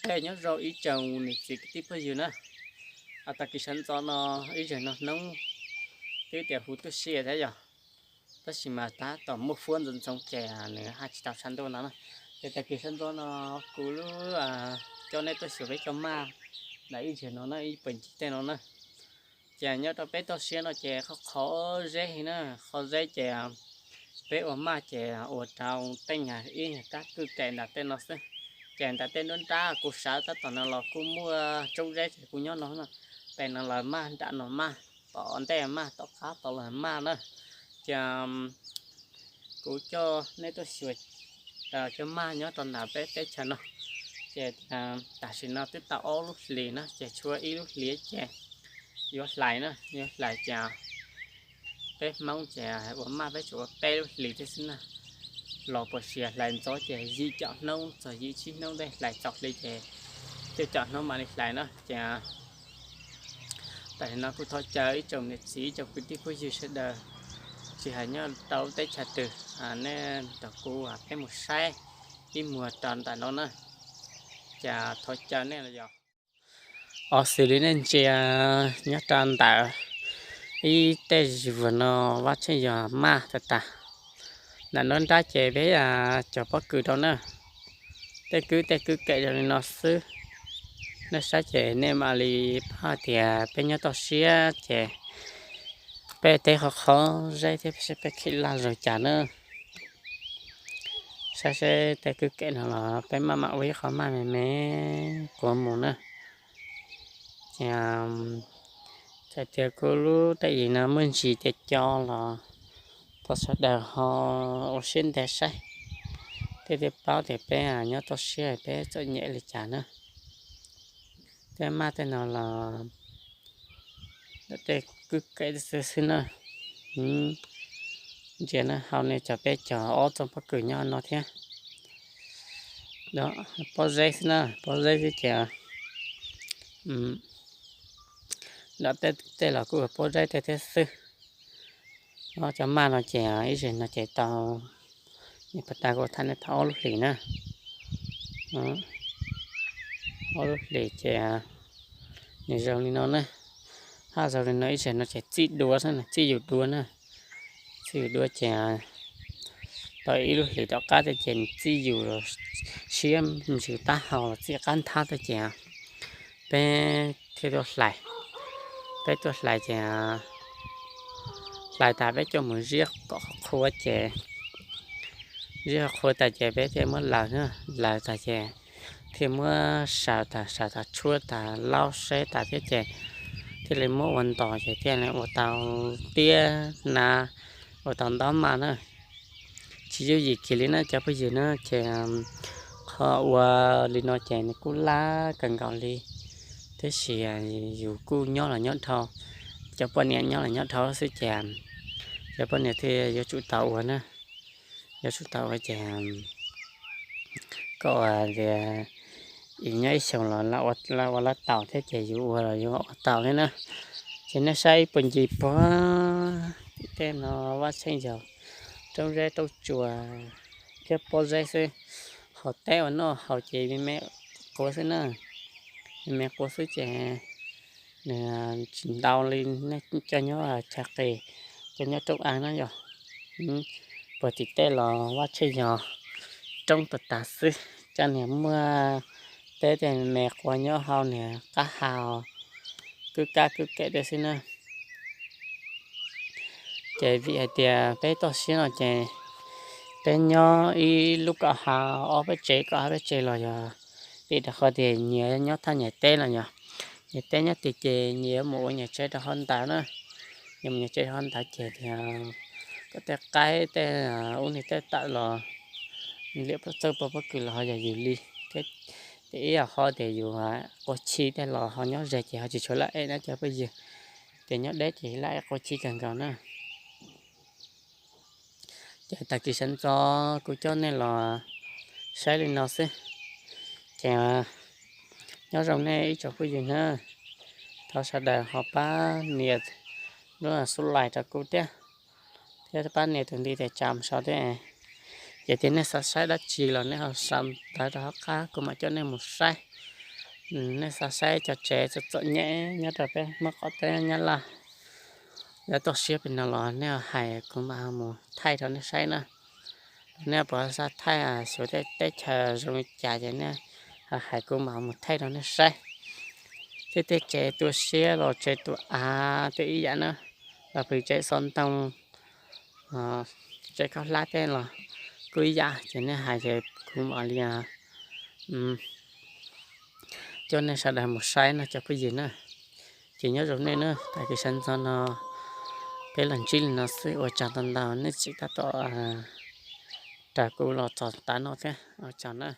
Nyob zoo ib tsoom niam txiv kwv tij phooj ywg na, tag kis sawv ntxov no ib zaug no hnub twb tias hu tuaj sia thiab yog, tab sis mas tab tom muaj fuab ntxoov ntxoo ces nws haj tsis tau sab ntuj no na. Ces tag kis sawv ntxov no kuv lub coj nej tuaj xyuas peb cov maj ntawm ib zaug no na, ib puag ncig tej no na. Ces nyob rau peb toj siab no ces qhov qhov zeb heev na, qhov zeb ces peb ua maj ces ua rau tej nyuag ib nyuag kab kwj kaim ntawm tej no xwb. Ces ntawm tej nruab nrab kuv sawv tab tom no los kuj muaj tsoob zeb ces kuv nyob no na. Pem no los maj, nram no maj, tom ntej maj, tom qab tod los maj na. Ces kuv coj nej tuaj xyuas cov maj nyob rau ntawm peb teb chaws no. Ces tam sim no twb tau ob lub hlis na, ces tshuav ib lub hlis ces yuav hlais na, yuav hlais ces peb Hmoob ces ua maj peb tsuas ua peb lub hlis thiab xwb na. Los puas sia hlais ntxov ces yim caum hnub txog yim tsib hnub tej, hlais txaus hli ces cuaj caum hnub mam li hlais na. Ces tam sim no kuj thov caw ib tsoom niam txiv ib tsoom kwv tij phooj ywg sawv daws, tsis hais nyob rau teb chaws twg, nej nrog kuv peb mus saib ib muag rau ntawm no na. Ces thov caw nej los yog. Os, xws li nej ntsia nyob rau ntawm ib tej zis vuag no, Vaj Tsheej yog maj tag tag. Ntawm no nrab ces peb cog pob kws rau na. Tej kwj tej kwj kaim zoo li no xwb. Nej saib ces nej mam li paub hais tias peb nyob toj siab ces peb teb qhov qhov zeb thiab peb saib peb khim laj zoo cas na. Saib seb tej kwj kaim no los peb maj mam ua ib qho maj me me quav mus na. Ces txawm tias kuv lub tej yim no muaj ntsis tias co los thov sawv daws ho ua siab ntev saib, thiaj li paub tias peb nyob toj siab peb txom nyem li cas na. Tej maj tej no los tej kwj kaim xwb xwb na. Ntsia na, hauv no cog peb cog ob txoj pob kws nyob no thiab. Pob zeb xwb na, pob zeb xwb ces nram tej los kuj pob zeb tej thiab xwb. Cov maj no ces ib zaug no ces tau, nim pas tas kuv tham nej tau ob lub hlis na. Ob lub hlis ces nws zoo li no na. Haj zoo li no ib zaug no ces txij duav xwb, txij yus duav na. Txij yus duav ces tau ib lub hlis tom qab tej ces nws txij yus siab ntsws taub hau los txij qab nthab tej ces peb thiaj tuaj hlais. Peb tuaj hlais ces hlais tas peb coj mus ziab kom qhuav ces, ziab qhuav tas ces peb thiaj muab laws, laws tas ces thiaj muab saws tas, saws tas tshuab tas laub seb tas thiab ces thiaj li muab ua ntos ces thiaj li ua tau tiab hnav, ua tau ntob maj na. Tsis yooj yim kiag li na cov phooj ywg na, ces qhov ua li no ces nws kuj laj kawg nkaus li, tab sis yus kuj nyob los nyob dhau, cov poj niam nyob los nyob dhau xwb ces cov poj niam thiaj yuav tsum tau ua na. Yuav tsum tau ua ces koj ua tias nyob ib xyoos los ua lawv taus thiab ces yus ua los yuav ua tau thiab na. Ces nej saib ib puag ncig puag tim tej no, Vaj Tsheej yog roob zeb roob tsuas thiab pob zeb xwb. Hos teb ua noj haus ces me me quav xwb na, me me quav xwb ces nws tsis ntau li nej cov nyob chaw qis, cov nyob roob av na yog. Puag tim tej los Vaj Tsheej yog roob tag tag xwb, cov niag muaj teb tej me me quav nyob hauv niag qab ha, kwj kab kwj kaim tej xwb na. Ces vim hais tias peb toj siab no ces peb nyob ib lub kom ha ob peb tsev, kom ha peb tsev los yog vim rau qhov tias nyias nyob thaj nyias teb los yog nyias teb nyob tid ces nyias yuav mus ua nyias tsev rau hauv ntawd na. Yuav mus nyias tsev rau hauv ntawd ces tias kom tej qaib tej ub niag tej tawm los liam txawj pov pob kws los ho yog yus li thiab. Ces ib yam ho tias yus quav chi tej los ho nyob ze ces ho tsis tshua laj ev na cov phooj ywg. Ces nyob deb ces laj ev quav chi kawg nkaus na. Ces tag kis sawv ntxov kuv coj nej los saib li no xwb. Ces nyob zoo nej ib tsoom phooj ywg na, thov sawv daws ho pab nias lub subscribe rau kuv thiab, thiab pab nias tus ntiv tes tsa mus saud thiab. Ces tias nej xav saib dab tsi los nej ho sau ntawv rau hauv qab kuv mam coj nej mus saib. Nej xav saib cov tsev txom txom nyem nyob rau peb Hmoob qaum teb Nyab Laj, yuav tuaj siab pem no los nej hais kuv mam mus thaij rau nej saib na. Nej puas xav thaij xyuas tej teb chaws zoo li cas ces nej hais kuv mam mus thaij rau nej saib. Tej tej tsev tu siab los tsev tu av tej ib yam na, los pw tsev xov ntoo, tsev khaub hlab tej los kuj ib yam ces nej hais ces kuv mam li coj nej sawv daws mus saib no cov phooj ywg na. Ces nyob zoo nej na, tag kis sawv ntxov no peb los ntsib li no xwb, ua tsaug ntau ntau nej tseem tab tom raws kuv los txog tav no thiab, ua tsaug na.